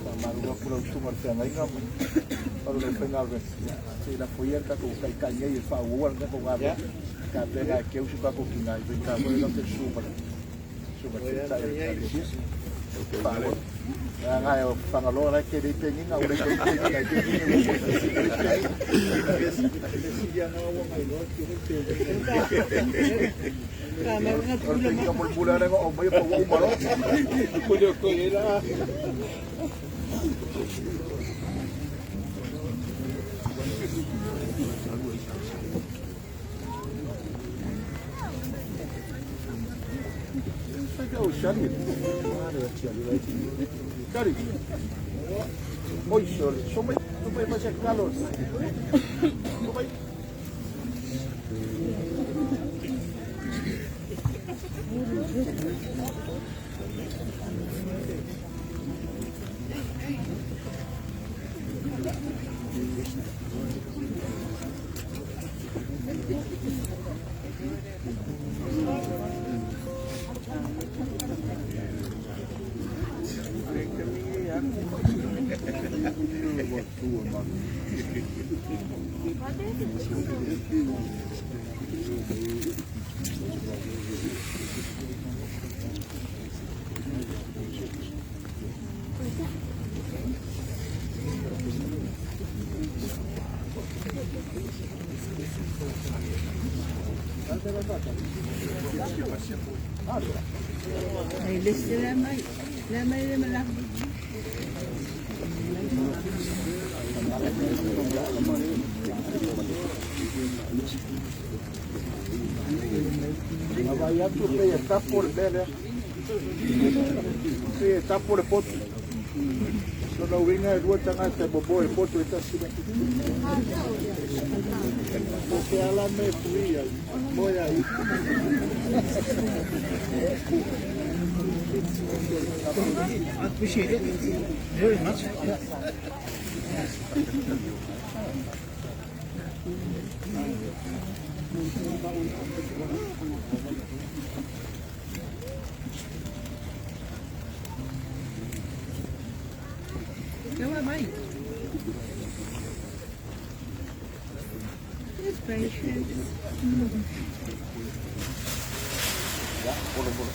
Faamalulu atu lau susuga i le feagaiga ma le aufaigaluega, se i lafo ia le tatou taitai nei e faaauaua le tatou galuega, tapena e teu si o tatou tina i faigata foi tatou te susu ma le susuga i le Taitai o le Ekalesia. Faaauau. Leaga o Fagaloa la e tele ai penina, ua leai foi ni penina e tele O le penina mulimuli lava lea na ou aumaia pa ua uma loa. Cari. Oi, sole. Somai, somai mai se kalo. Somai. Ai le se le mai, le mai le mala. Vaai atu pei e tapo le mea lea. Pei e tapo le potu. Lona uiga e lua tagata e momoe i le potu e tasi lea. Po o ke ala mea e pui ai, moe ai. I appreciate it very much. Yeah. Go mai. It's patient. Ia, polo polo.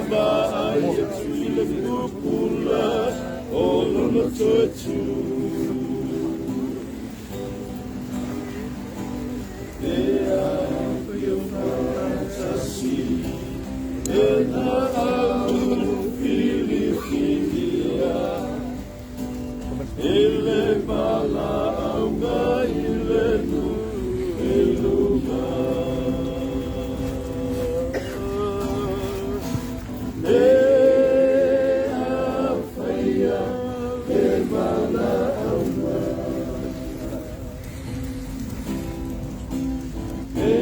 Vaai atu i le pupula o lona toe tū. E afio faatasi e nā au filifilia i le valaauga i le nuu i luga. E afaia le valaauga. E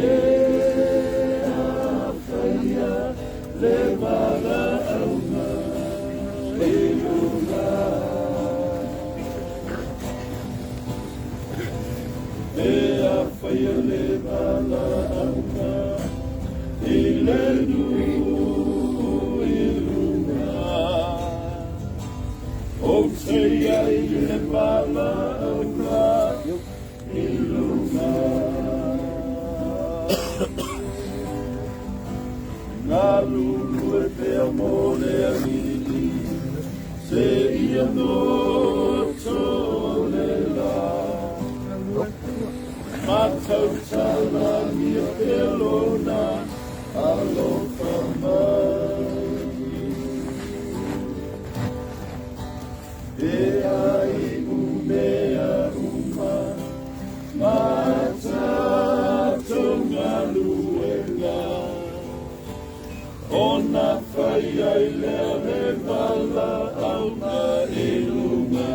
afaia le valaauga i luga. E afaia le valaauga i le nuu i luga. Ou te iai i le valaauga i luga. Galulue pea mo le alii seia goto le la. Ma tautalagia pea lona alofa mai. E ai mea uma ma tatou galuega ona fai ai lea le valaauga i luga.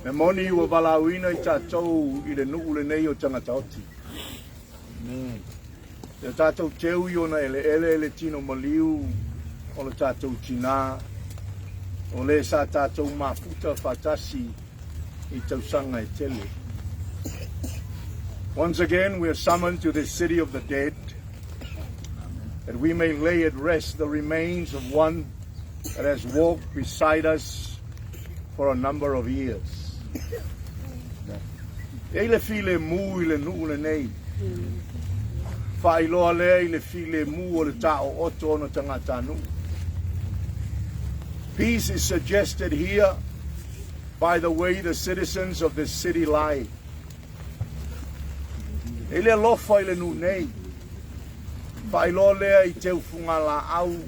E moni ua valaauina i tatou i le nuu lenei o Tagataoti. Ia tatou teu i ona eleele le tino maliu o le tatou tinā, o le sa tatou mafuta faatasi i tausaga e tele. Once again, we are summoned to this city of the dead, that we may lay at rest the remains of one that has walked beside us for a number of years. E i le filemu i le nuu lenei. Faailoa lea i le filemu o le taooto o ona tagatanuu. Peace is suggested here by the way the citizens of this city lie. E le alofa i le nuu nei. Faailoa lea i teufuga laau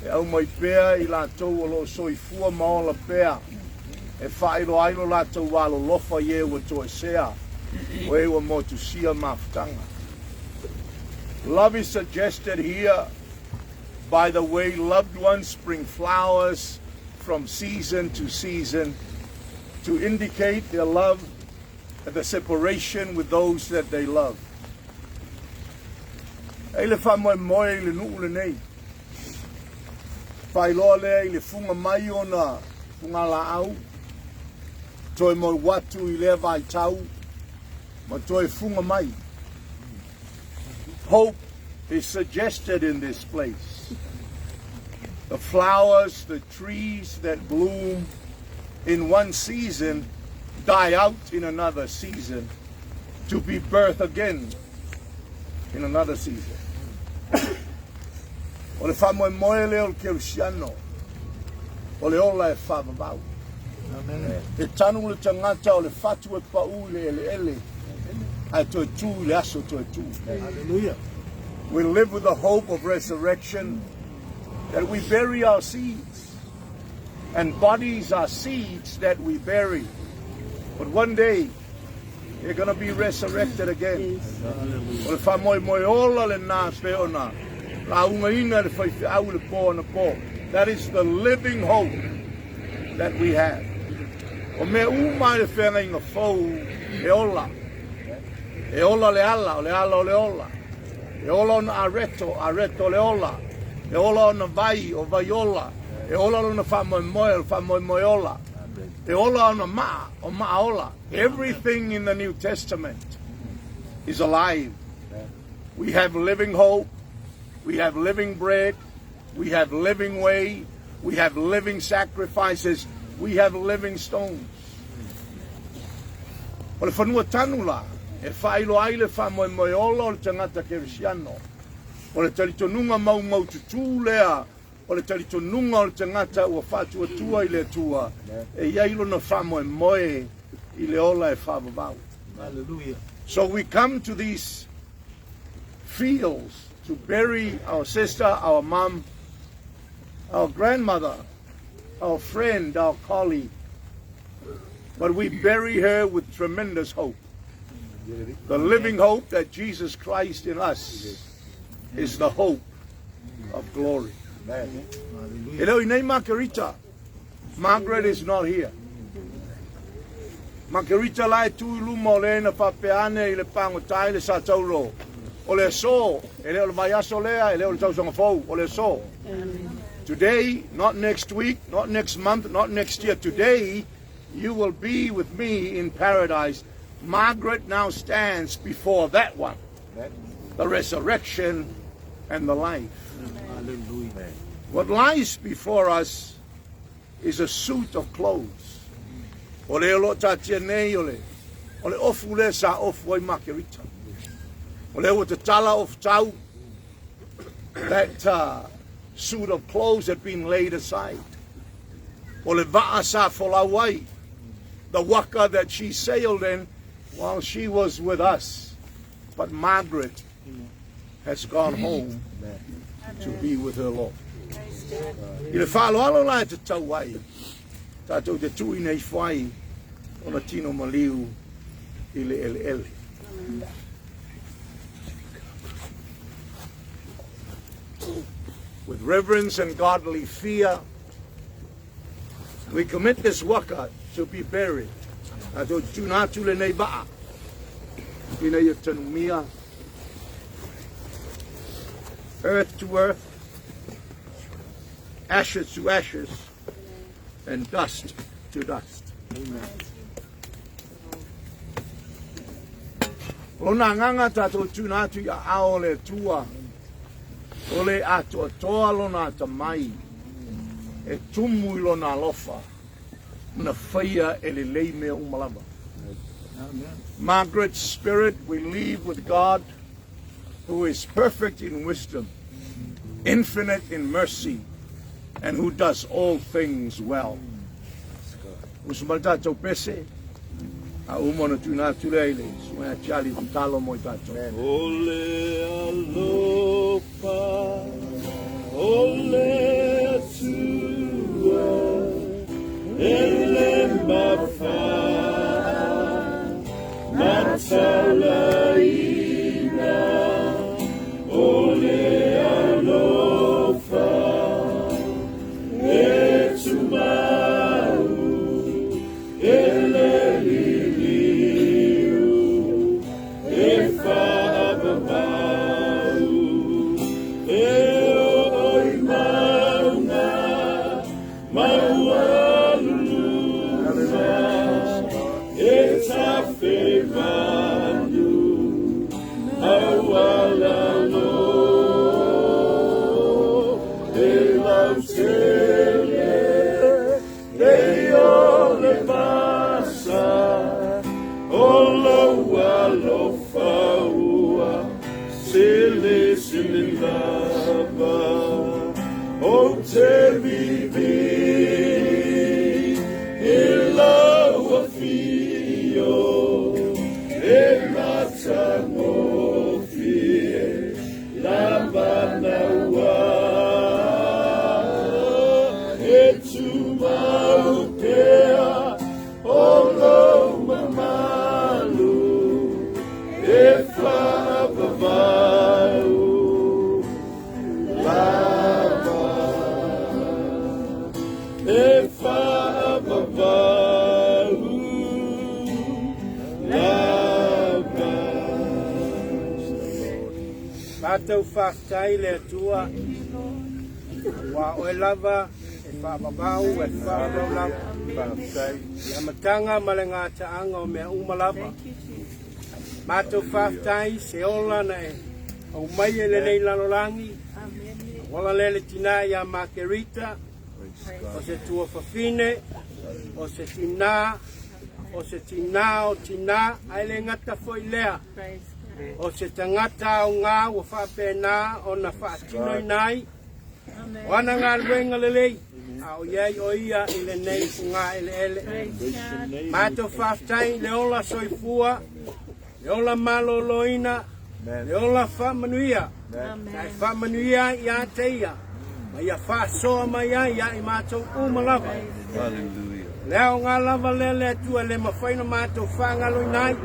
e aumai pea i latou o loo soifua ma ola pea e faailoa ai lo latou alolofa i e ua toesea o e ua motusia mafutaga. Love is suggested here by the way loved ones bring flowers from season to season to indicate their love and the separation with those that they love. E le faamoemoe i le nuu lenei. Faailoa lea i le fuga mai ona fuga laau, toe moe atu i lea vaitau, ma toe fuga mai. Hope is suggested in this place. The flowers, the trees that bloom in one season die out in another season to be birthed again in another season. O le faamoemoe lea o le kerisiano, o le ola e faavavau. E tanu le tagata o le fatu e pau i le eleele, ae toe tū i le aso toe tū. Hallelujah. We live with the hope of resurrection, that we bury our seeds, and bodies are seeds that we bury. But one day, they're going to be resurrected again. O le faamoemoe ola lenā pei ona laugaina le faifeau le po anapo. That is the living hope that we have. O mea uma i le feagaiga fou e ola. E ola le ala, o le ala o le ola. E ola ona areto, areto le ola. E ola ona vai, o vai ola. E ola lona faamoemoe, o le faamoemoe ola. E ola ona maa, o maa ola. Everything in the New Testament is alive. We have living hope. We have living bread. We have living way. We have living sacrifices. We have living stones. O le fanua tanu la, e faailoa ai le faamoemoe ola o le tagata kerisiano. O le talitonuga maumaututu lea o le talitonuga o le tagata ua faatuatua i le Atua e i ai lona faamoemoe i le ola e faavavau. Hallelujah. So we come to these fields to bury our sister, our mom, our grandmother, our friend, our colleague. But we bury her with tremendous hope. The living hope that Jesus Christ in us is the hope of glory. Hallelujah. E le o i inei Makerita. Margaret is not here. Makerita la e tu i luma o le na faapea ane i le pagotai le sa tauro. O le aso, e le o le vaiaso lea, e le o le tausaga fou, o le aso. Today, not next week, not next month, not next year. Today, you will be with me in paradise. Margaret now stands before that one, the resurrection and the life. Hallelujah. What lies before us is a suit of clothes. O le o lo taatia nei o le, o le ofu le sa ofu ai Makerita. O le ua tatala ofu tau, that suit of clothes had been laid aside. O le vaa sa folau ai, the waka that she sailed in while she was with us. But Margaret has gone home to be with her Lord. I le faaaloalo la e tatau ai, tatou te tuuina ifo ai ona tino maliu i le eleele. With reverence and godly fear, we commit this waka to be buried. Tatou te tuuina atu lenei vaa ina ia tanumia earth to earth, ashes to ashes, and dust to dust. O lona agaga tatou tuuina atu i aao o le Atua, o le atoatoa lona atamai, e tumu i lona alofa, na faia e lelei mea uma lava. Margaret's spirit we leave with God, who is perfect in wisdom, infinite in mercy, and who does all things well. Uso mai le tatou pese, a uma ona tuuina atu lea i le susuga ia Charlie tatalo mo i tatou. O le alofa o le Atua e le mafai matalaina o le alofa e tumau e le liliu e faavavau e oo i mauga maualuluga e tafevanu aualalo e lautele e o le vasa o lou alofa ua silisili lava ou te vivi i lau afio e matagofie lava naua e tumau pea o lou mamalu e faavavau lava e faavavau lava. Matou faafetai i le Atua, aua oe lava e faavavau e faavavau lava. I amataga ma le gataaga o mea uma lava. Matou faafetai i se ola na e aumaia i lenei lalolagi. Ola lea le tinā ia Makerita, o se tuafafine, o se tinā, o se tinā o tinā, ae le gata foi lea. O se tagata aoga ua faapena ona faatinoina ai o ana galuega lelei, a o i ai o ia i lenei fogaeleele. Matou faafetai i le ola soifua, le ola maloloina, le ola faamanuia, na e faamanuia ai ia te ia, ma ia faasoa mai ai ia i matou uma lava. Le aoga lava lea le Atua e le mafai ona matou faagaloina ai.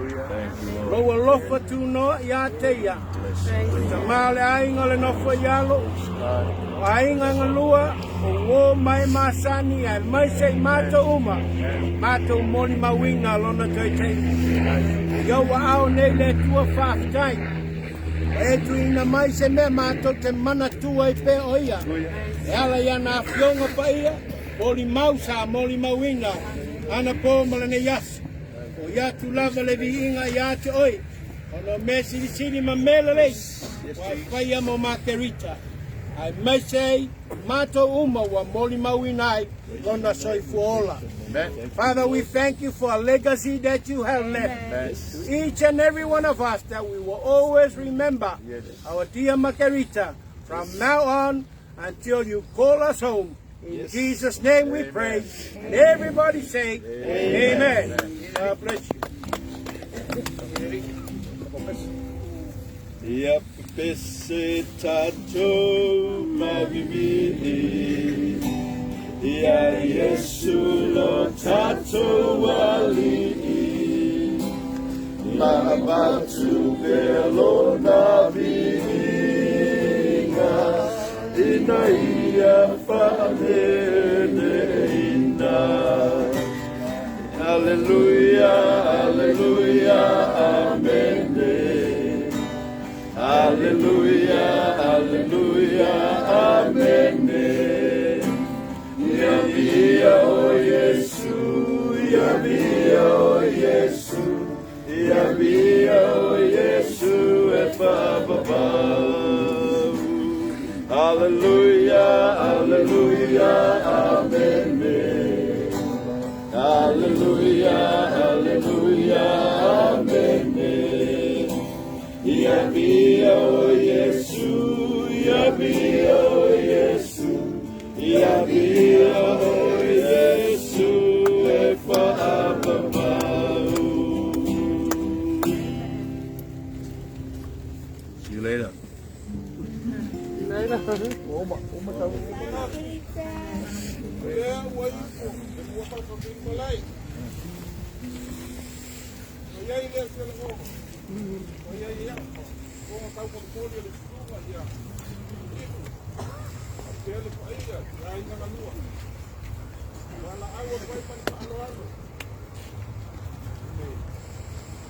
Lou alofa tunoa ia te ia. O le tama o le aiga o le nofo i alo, o aiga galua, o uo ma e masani, aemaise i matou uma, matou molimauina lona taitaiga. I ou aao nei le Atua faafetai. Ua e tuuina mai se mea matou te manatua ai pea o ia. E ala i ana afioga paia, molimau sa molimauina anapo ma lenei aso. O ia atu lava le viiga ia te oe, ona o mea silisili ma mea lelei ua e faia mo Makerita, aemaise ai matou uma ua molimauina ai lona soifua ola. Father, we thank you for a legacy that you have left to each and every one of us, that we will always remember our dear Makerita from now on until you call us home. In Jesus' name we pray. And everybody say, Amen. God bless you. Ia pepese tatou mavivii Ia Iesu lo tatou alii Ma avatu pea lona viiga Ina ia faaleeleina. Alleluia, alleluia, amene. Alleluia, alleluia, amene. Ia viia o Iesu, ia viia o Iesu, ia viia o Iesu e faavavau. Alleluia, alleluia, amene. Alleluia, alleluia, amene. Ia viia o Iesu, ia viia o Iesu, ia viia o Iesu e faavavau. See you later. Lea ua ifo le ua malai. O iai lea se lagona. O iai ia. O tau molimoli le susuga ia. Iku. Pea le paia, ia aiga galua. Wala au pai pa le faaloalo.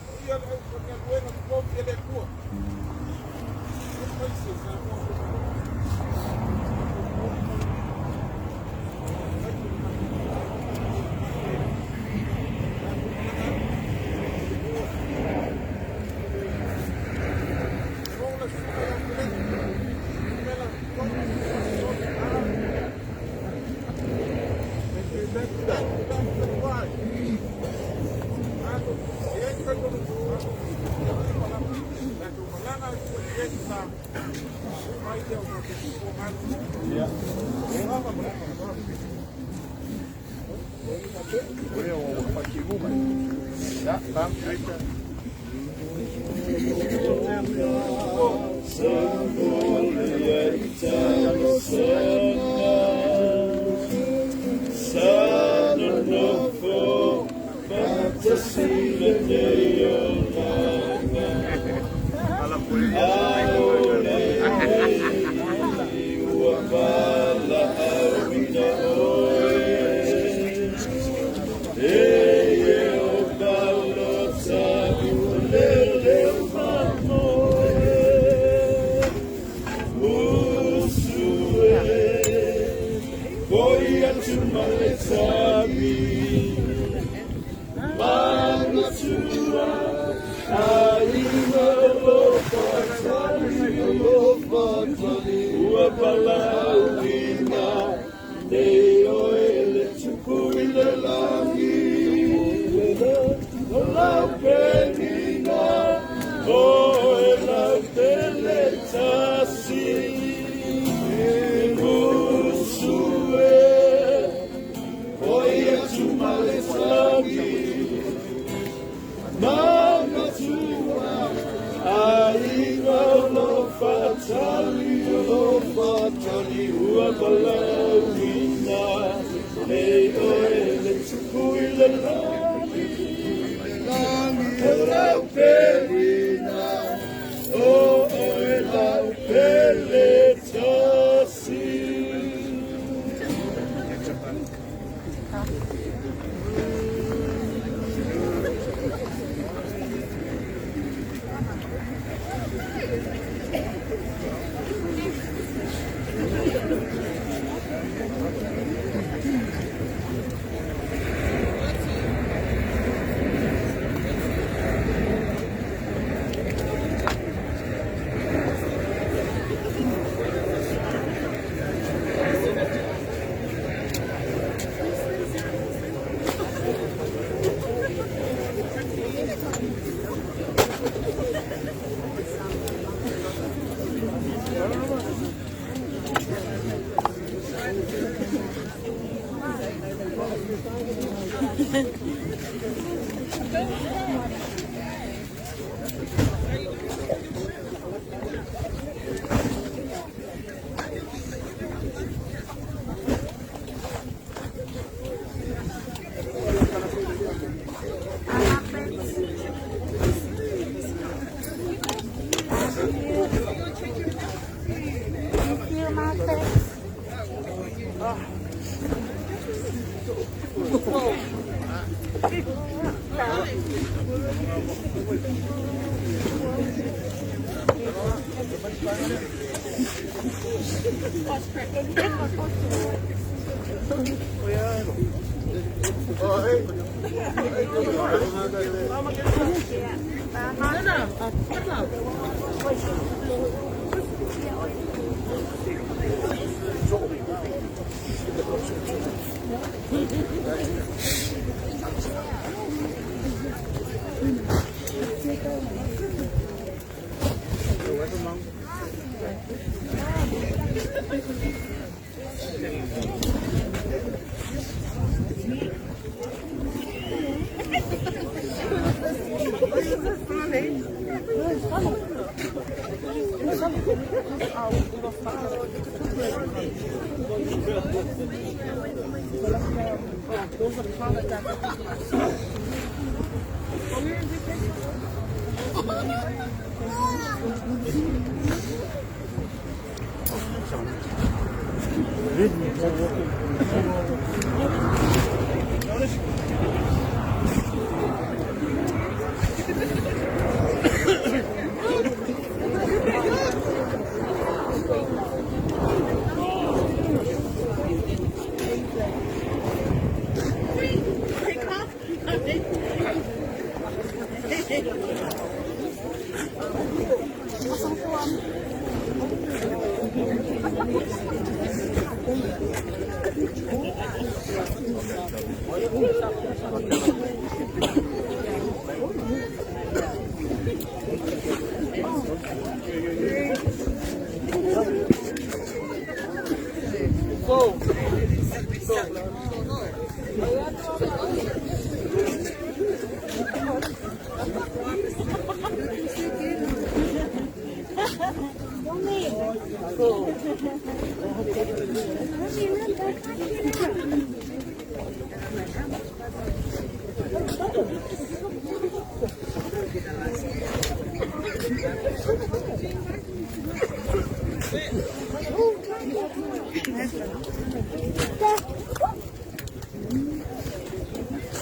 O ia le au faigaluega totofi e le Atua. O paise sa mo. Sa nonofo faatasi lenei olaga Aole ua valaauina oe E e o balota. Tali alofa tali ua valaauina Nei oe le tupu i le lagi O lau pelina O oe lau pele tasi. Thank you, Marcus.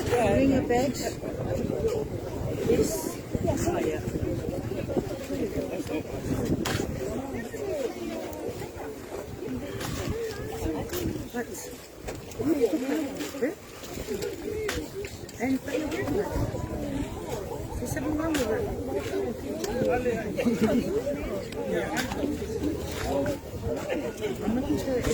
Bring your bags. This. Oh, yeah. What? And there's something wrong with it. I'm looking for it.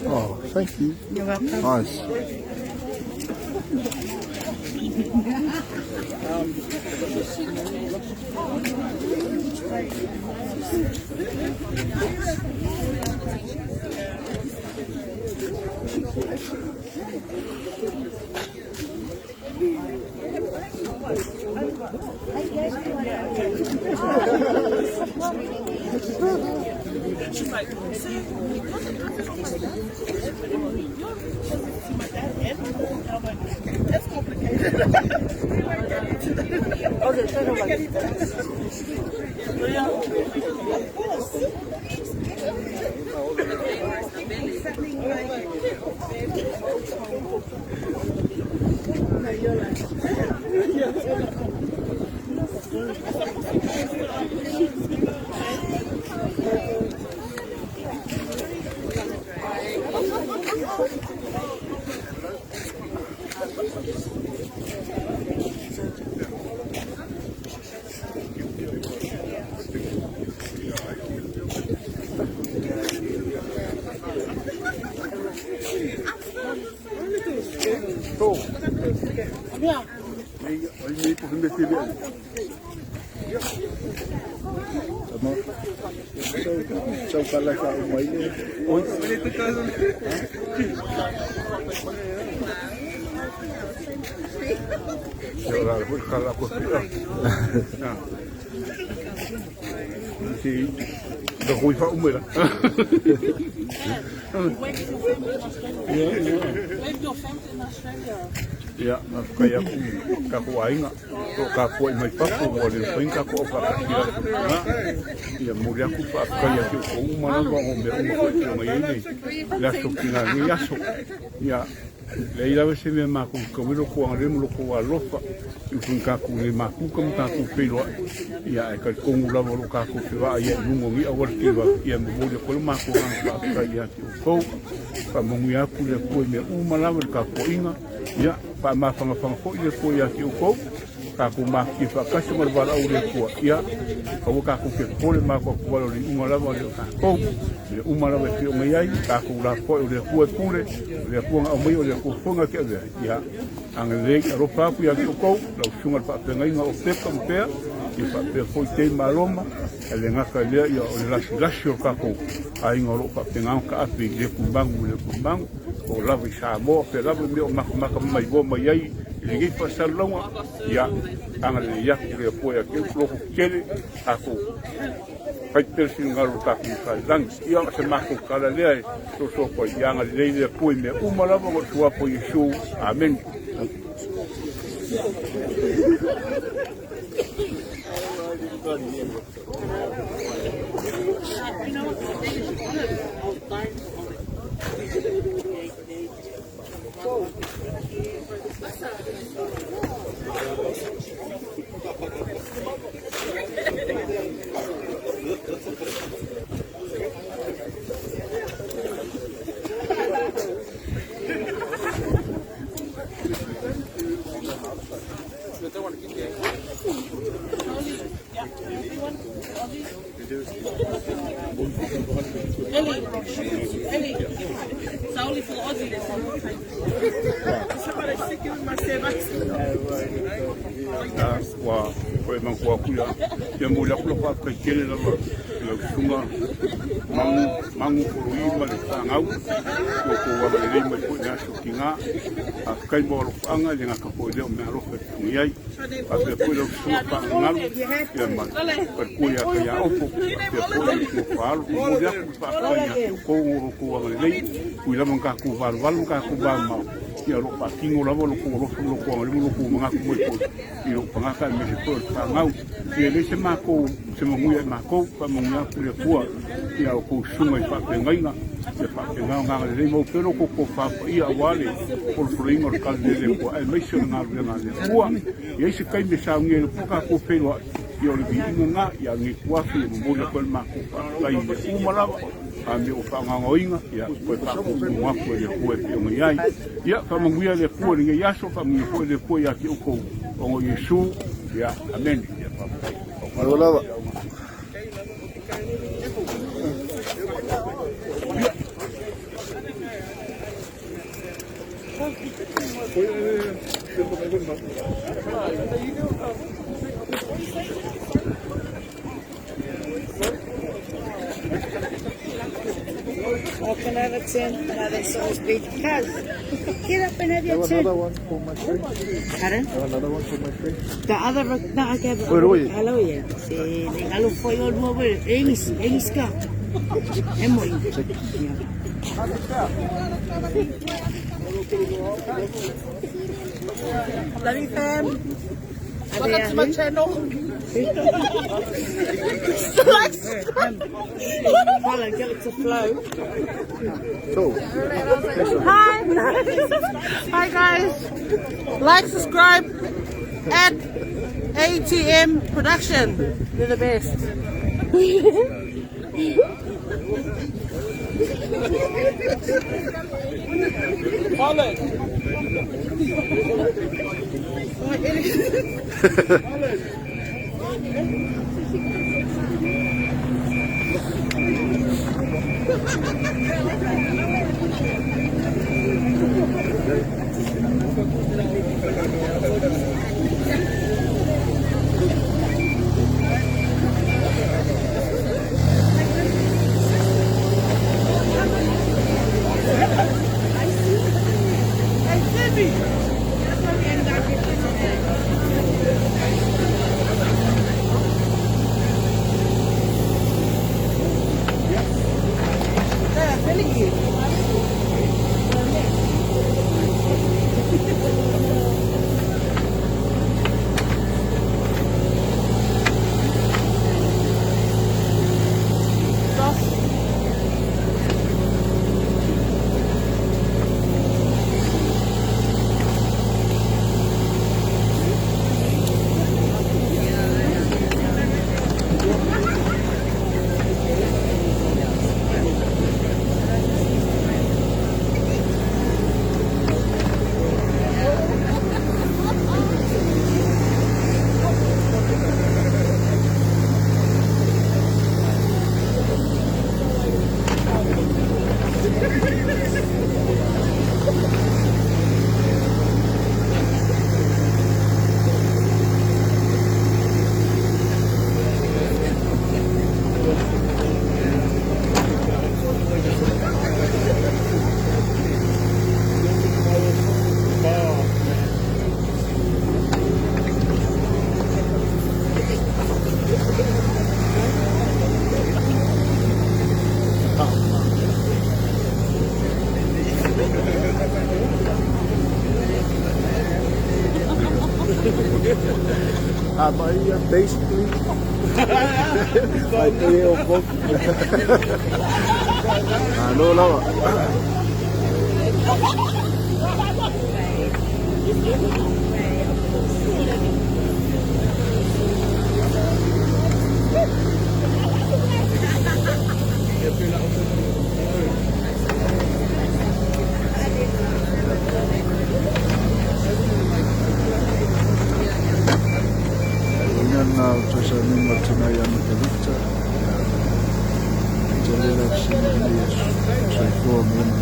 Oh, thank you. You're welcome. Nice. Ia, faafetai atu i tatou aiga o lo o tapuai mai fafo ua le mafai ona tatou aufaatasi i le aso lena. Ia momoli atu le faafetai ia te outou uma lava ona o mea uma foi e pei ona i ai le aso tiga i lenei aso. Ia, leai lava se mea matou te tau ai lo outou agalelei ma lo outou alolofa i upu i tatou le mafuta ma tatou feiloai. Ia, ae talitonu lava o lo o tatou fevaai ai i luga o nei auala televave. Ia, e momoli atu ai lo matou agaga faafetai ia te outou. Faamanuia atu le Atua i mea uma lava i le tapuaiga. Ia, faamafanafana foi le Atua ia te outou, tatou mafatia faatasi ma le valaau o le Atua. Ia, aua tatou te popole matou atu wale o le iuga lava lea o tatou. Mea uma lava e pei ona i ai, tatou lafoai o le Atua e pule, o le Atua na aumaia o le Atua foi na te avea. Ia, agalelei, alofa atu ia te outou, lau susuga i le faafeagaiga o Pepa ma Pea, ia faapea foi Tei ma Aloma, ae le gata i lea, ia, o le lasilasi o le tatou aiga o lo o faapena ona taape i lea tulaga ma lea tulaga, po o lava i Samoa, o fea lava le mea o matamata ma mailoa mai ai i lenei faasalalauga, ia, agalelei atu le Atua ia te outou, loto tetele, tatou fai pea le finagalo o tatou Matai i lagi. Ia, o se matou tala lea e soso atu ai, ia agalelei le Atua i mea uma lava ona o le Suafa o Iesu. Amene. Ua toe manatua atu ia, ia momoli atu lau faafetai tele lava i lau susuga Magu, Magu Foloi ma le fanau ua outou agalelei mai foi i le aso tiga. Faafetai mo alofaaga, e le gata foi i lea o meaalofa e totogi ai. Faapea foi lau susuga Faagagalu ia ma le faletua ia Taiaopo, faapea foi lau susuga Faalo. Momoli atu le faafetai ia te outou mo lo outou agalelei, ui lava ina tatou valuvalu ma tatou vamamao. Ia, o lo o faatino lava lo tou alofa ma lo tou agalelei ma lo tou manatu mai foi i lou tagata aemaise foi o le fanau. Ia, e leai se matou, se manuia i matou, faamanuia atu le Atua i a outou susuga i faafeagaiga, ia faapena ona agalelei maua pea lo outou tofa paia aua le folafolaina o le talalelei a le Atua aemaise o le galuega a le Atua. E i ai se taimi e saunia ai loa tatou feiloai, ia o le viiga lena, a o lenei ituafi e momoli atu ai le matou faafetai i mea uma lava, a mea ua faagaogoina, ia toe faatonutonu atu e le Atua e pei ona i ai. Ia faamanuia le Atua i lenei aso, faamanuia foi le Atua ia te outou ona o Iesu. Ia, amene. Ia faafetai. Malo lava. Oh, can I have a turn? No, that's always big. Cuz, get up and have your Have turn. another one for my friend. Pardon? Have another one for my friend. The other, no, I gave it. Where are you? Hello, yeah. Se, le alo foi o lua we, engis, engis ka. E moi. Yeah. Love you, fam. Welcome to my channel. Like, subscribe. Follow, give it to Flo. So, Hi. Hi, guys. Like, subscribe, at ATM Production. They're the best. Maia, basically. Vai ter um pouco. Malo lava. Ina na o tosa ni matina ia Makalita. Te lela sina ni soifua me ni.